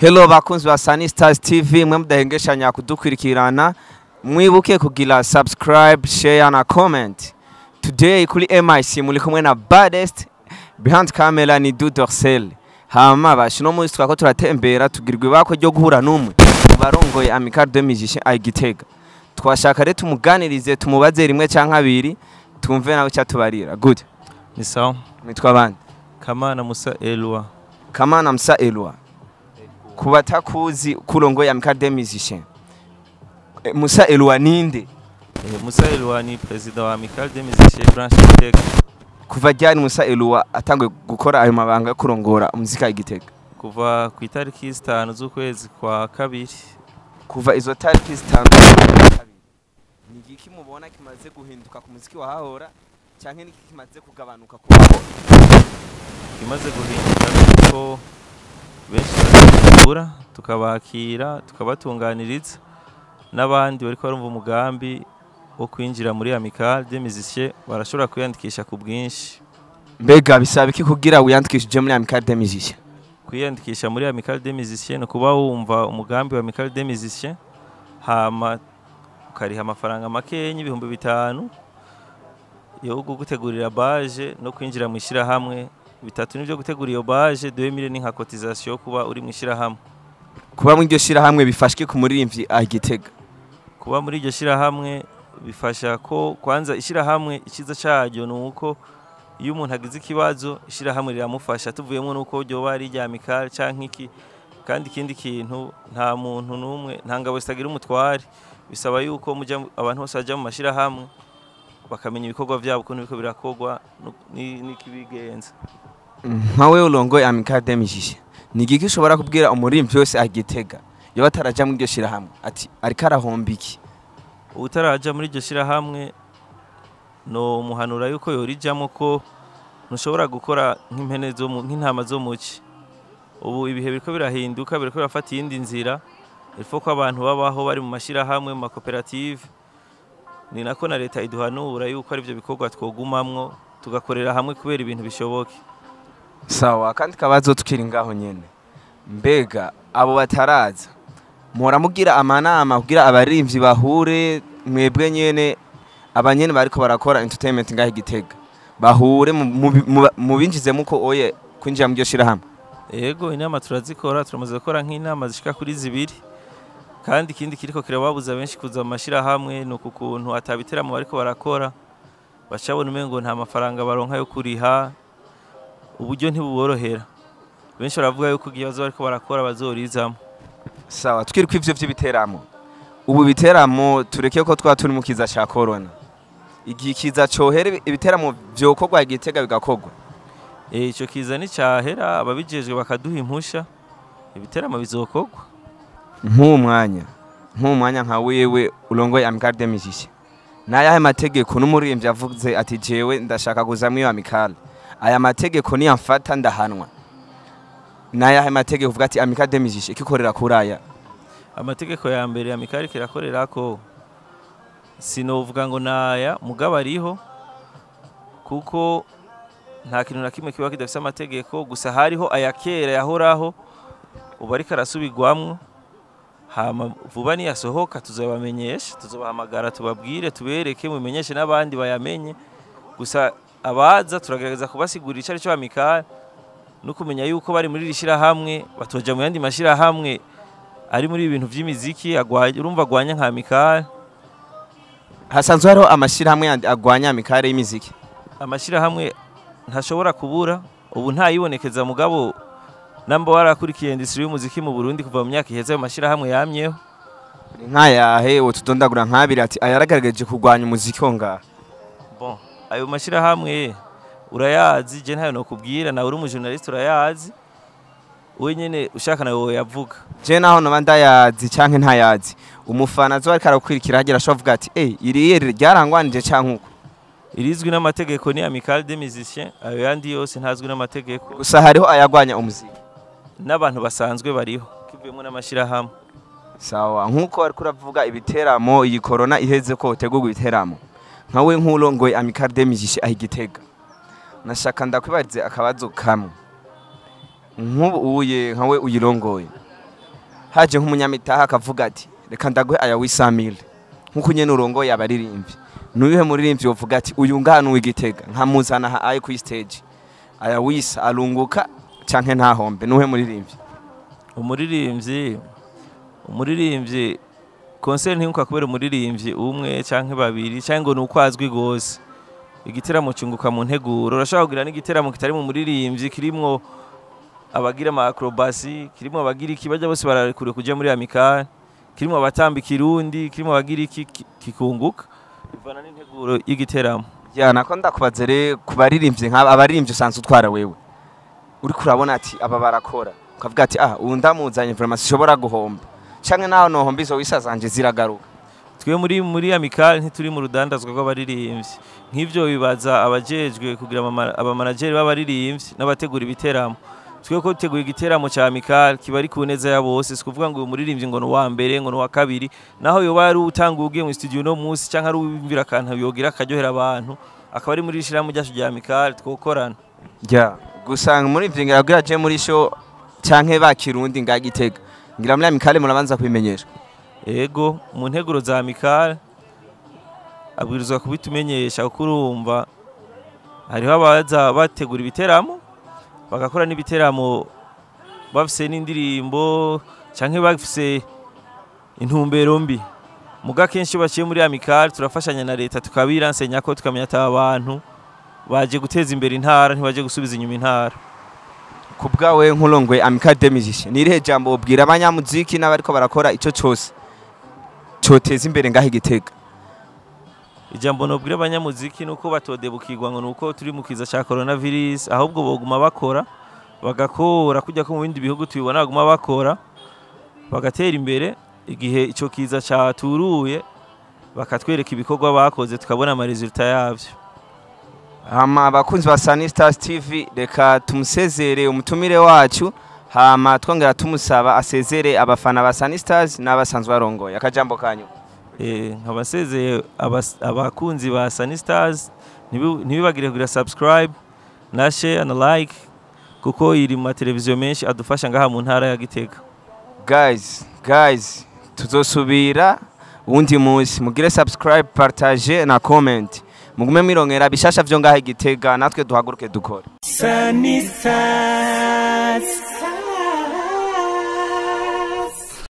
Hello bakunzi ba Sunny Stars TV, mwe mudahengeshanya kudukurikirana, mwibuke kugira subscribe, share na comment. Today kuri MIC muri kumwe na baddest, behind camera ni Dudorsel. Hama bashi no munsi twako turatembera, tugirwa ibako ryo guhura n'umwe mu barongoye Amicale des Musiciens à Gitega. Twashaka rero tumuganirize, tumubaze rimwe canke abiri, tumve nawe cyatubarira. Good. Ni sawa. Mwitwa bande? Kamana Musa Elwa. Kamana Musa Elwa. Kubatakuzi kurongoye Amicale des Musiciens, Musa Elwa ninde? Musa Elwa ni président wa Amicale des Musiciens branche Gitega. Kuva ryari Musa Elwa atanguye gukora ayo mabanga yo kurongora umuzika i Gitega? Kuva ku itariki 5 z'ukwezi kwa kabiri. Kuva izo tariki 5 z'ukwezi kwa kabiri, ni igiki mubona kimaze guhinduka ku muziki wa hahora, canke niki kimaze kugabanuka ku wahora? Kimaze guhinduka nuko benshi barakura, tukabakira, tukabatunganiriza, n'abandi bariko barumva umugambi wo kwinjira muri Amicale des Musiciens barashobora kwiyandikisha ku bwinshi. Mbega bisaba iki kugira wiyandikishije muri Amicale des Musiciens? Kwiyandikisha muri Amicale des Musiciens ni kuba wumva umugambi wa Amicale des Musiciens, hama ukariha amafaranga makenya 5000 yo gutegurira baje no kwinjira mu ishirahamwe. 3 nivyo gutegura iyo baje, 2000 ni nka cotisation kuba uri mu ishirahamwe. Kuba muri iryo shirahamwe bifashwe ku muririmbyi a Gitega? Kuba muri iryo shirahamwe bifasha ko kwanza ishirahamwe ikiza caryo ni uko iyo umuntu agize ikibazo ishirahamwe riramufasha, tuvuyemo nuko ryoba ari irya Amicale canke iki. Kandi ikindi kintu, nta muntu n'umwe, nta ngabo zitagira umutware, bisaba yuko muja abantu bose baja mu mashirahamwe bakamenya ibikorwa vyabo ukuntu biriko birakorwa n'ikibigenza. Nkawe urongoye Amicale des Musiciens, ni igiki ushobora kubwira umuririmbyi wese a Gitega yoba ataraja muri iryo shirahamwe ati ariko arahomba iki? Utaraja muri iryo shirahamwe no muhanura yuko yorijamo, ko ntushobora gukora nk'impene zo mu, nk'intama zo muci. Ubu ibihe biriko birahinduka, biriko birafata iyindi nzira, il faut ko abantu babaho bari mu mashirahamwe, mu makoperative. Ni nako na leta iduhanura yuko ari byo bikorwa twogumamwo tugakorera hamwe kubera ibintu bishoboke. Sawa, kandi kabazo tukiri ngaho nyene, mbega abo bataraza muhora mugira amanama kugira abarimvyi bahure, mwebwe nyene abanyene bariko barakora entertainment ngaho i Gitega bahure, mubinjizemo uko oye kwinjira mu iryo shirahamwe? Ego, inama turazikora, turamaze gukora nk'inama zishika kuri 2. Kandi ikindi kiriko kirababuza benshi kuza mu mashirahamwe ni uku kuntu atabiteramo bariko barakora, bacabona umengo nta mafaranga baronka yo kuriha, uburyo ntibuborohera. Benshi baravuga yuko igihe bazoba bariko barakora bazorizamo. Sawa, tukiri ku ivyo vy'ibiteramo, ubu biteramo tureke ko twa turi mu kiza ca corona, igihe kiza cohera ibiteramo vyokorwa i Gitega bigakorwa? Ico kiza nicahera ababijejwe bakaduha impusha, ibiteramo bizokorwa. Nk'uwo mwanya nka wewe urongoye Amicale des Musiciens, nayahe mategeko n'umuririmbyi avuze ati jewe ndashaka kuza muri iyo Amicale, aya mategeko niyamfata ndahanwa, nayahe mategeko uvuga ati Amicale des Musiciens ikikorera kuri aya? Amategeko ya mbere Amicale kirakorerako, sinovuga ngo naya, mugabo ariho, kuko nta kintu na kimwe kiba kidafise amategeko. Gusa hariho aya kera yahoraho, ubu ariko arasubirwamwo. Hama vuba niyasohoka tuzobamenyesha, tuzobahamagara, tubabwire, tubereke, mumenyeshe n'abandi bayamenye. Gusa abaza turagerageza kubasigurira ico arico Amicale, no kumenya yuko bari muri iri shirahamwe batoja mu yandi mashirahamwe ari muri ibintu vy'imiziki urumva agwanya nka Amicale. Hasanzwe hariho amashirahamwe yandi agwanya Amicale y'imiziki? Amashirahamwe ntashobora kubura, ubu ntayibonekeza, mugabo namba warakurikiye industry y'umuziki mu Burundi kuva mu myaka iheze, ayo mashirahamwe yamyeho. Ni nkayahe utudondagura nk'abiri ati aya yaragaragaje kurwanya umuziki wo ngaha? Bon, ayo mashirahamwe urayazi, je ntayo nokubwira, nawe uri umujournaliste urayazi, we nyene ushaka nawe woyavuga. Je naho noba ndayazi canke ntayazi, umufana azoba ariko arakurikira hagira ashobora kuvuga ati iriye ryarangwanije canke uko. Irizwi n'amategeko ni Amicale des Musiciens, ayo yandi yose ntazwi n'amategeko. Gusa hariho ayagwanya umuziki. N'abantu basanzwe bariho kivuyemo n'amashirahamwe. Sawa, nkuko ariko uravuga ibiteramo, iyi corona iheze ko utegurwa ibiteramo, nkawe nk'urongoye Amicale des Musiciens aho i Gitega, nashaka ndakwibarize akabazo kamwe. Nk'ubu uye nkawe uyirongoye Haje nk'umunyamitaha akavuga ati reka ndaguhe aya 800,000, nkuko nyene urongoye abaririmbyi, nuyuhe muririmbyi wovuga ati uyu ngano w'Igitega nkamuzana aha aye kuri stage aya wisa arunguka canke ntahombe? Nuhe muririmbyi? Umuririmbyi concert ntiyunguka kubera umuririmbyi umwe canke babiri, canke ngo ni uko azwi gose. Igiteramo cyunguka mu nteguro. Urashobora kugira n'igiteramo kitari mu muririmbyi, kirimwo abagira ama acrobatie, kirimwo abagira iki, bajya bose bararekure kuja muri amicale, kirimwo abatamba ikirundi, kirimwo abagira iki, kikunguka bivana n'integuro y'igiteramo. Ya, nako ndakubaze rero ku baririmbyi nk'aba, abaririmbyi usanzwe utwara wewe, uriko urabona ati aba barakora, ukavuga ati ah, ubu ndamuzanye vraiment sinshobora guhomba, canke naho nohomba izo wisa zanje ziragaruka. Twe muri amicale ntituri mu rudandazwa rw'abaririmbyi. Nk'ivyo bibaza abajejwe kugira abamanageri b'abaririmbyi n'abategura ibiteramo. Twe ko dutegura igiteramo ca amicale, kiba ari ku neza ya bose. Si kuvuga ngo uyu muririmbyi ngo ni uwa mbere, ngo ni uwa kabiri. Naho yoba ari utanga ugiye mu studio no munsi, canke ari uwiyumvira akantu yogira akaryohera abantu, akaba ari muri ishirahamwe ryacu rya amicale, twokorana. Ya, gusa muri ivyo ngira kugira aje muri show canke bakirundi nga Gitega, ngira muri amicale murabanza kubimenyesha. Ego, mu nteguro za amicale abwirizwa kubitumenyesha, kuko urumva hariho abaza bategura ibiteramo, bagakora n'ibiteramo bafise n'indirimbo canke bafise intumbero mbi. Muga kenshi iyo baciye muri amicale, turafashanya na leta, tukabiransenya ko tukamenya ati aba bantu baje guteza imbere intara, ntibaje gusubiza inyuma intara. Ku bwawe nk'urongoye Amicale des Musiciens, ni irihe jambo wobwira abanyamuziki n'abariko barakora ico cose coteza imbere ngaho Igitega? Ijambo nobwira abanyamuziki nuko batodebukirwa ngo nuko turi mu kiza ca coronavirus, ahubwo boguma bakora, bagakora kujya ko mu bindi bihugu tubibona baguma bakora bagatera imbere. Igihe ico kiza caturuye, bakatwereka ibikorwa bakoze, tukabona ama résultats yavyo. Hama abakunzi ba Sunny Stars TV, reka tumusezere umutumire wacu, hama twongera tumusaba asezere abafana ba Sunny Stars n'abasanzwe barongoye. Akajambo kanyu. Nkaba nsezeye abakunzi ba Sunny Stars, ntibibagire kugira subscribe na share na like, kuko iri mu mateleviziyo menshi adufasha ngaha mu ntara ya Gitega. Guys, tuzosubira uwundi munsi. Mugire subscribe, partage na comment, mugume mwirongera bishasha vyo ngaha Igitega. Natwe duhaguruke dukore. Sunny Stars.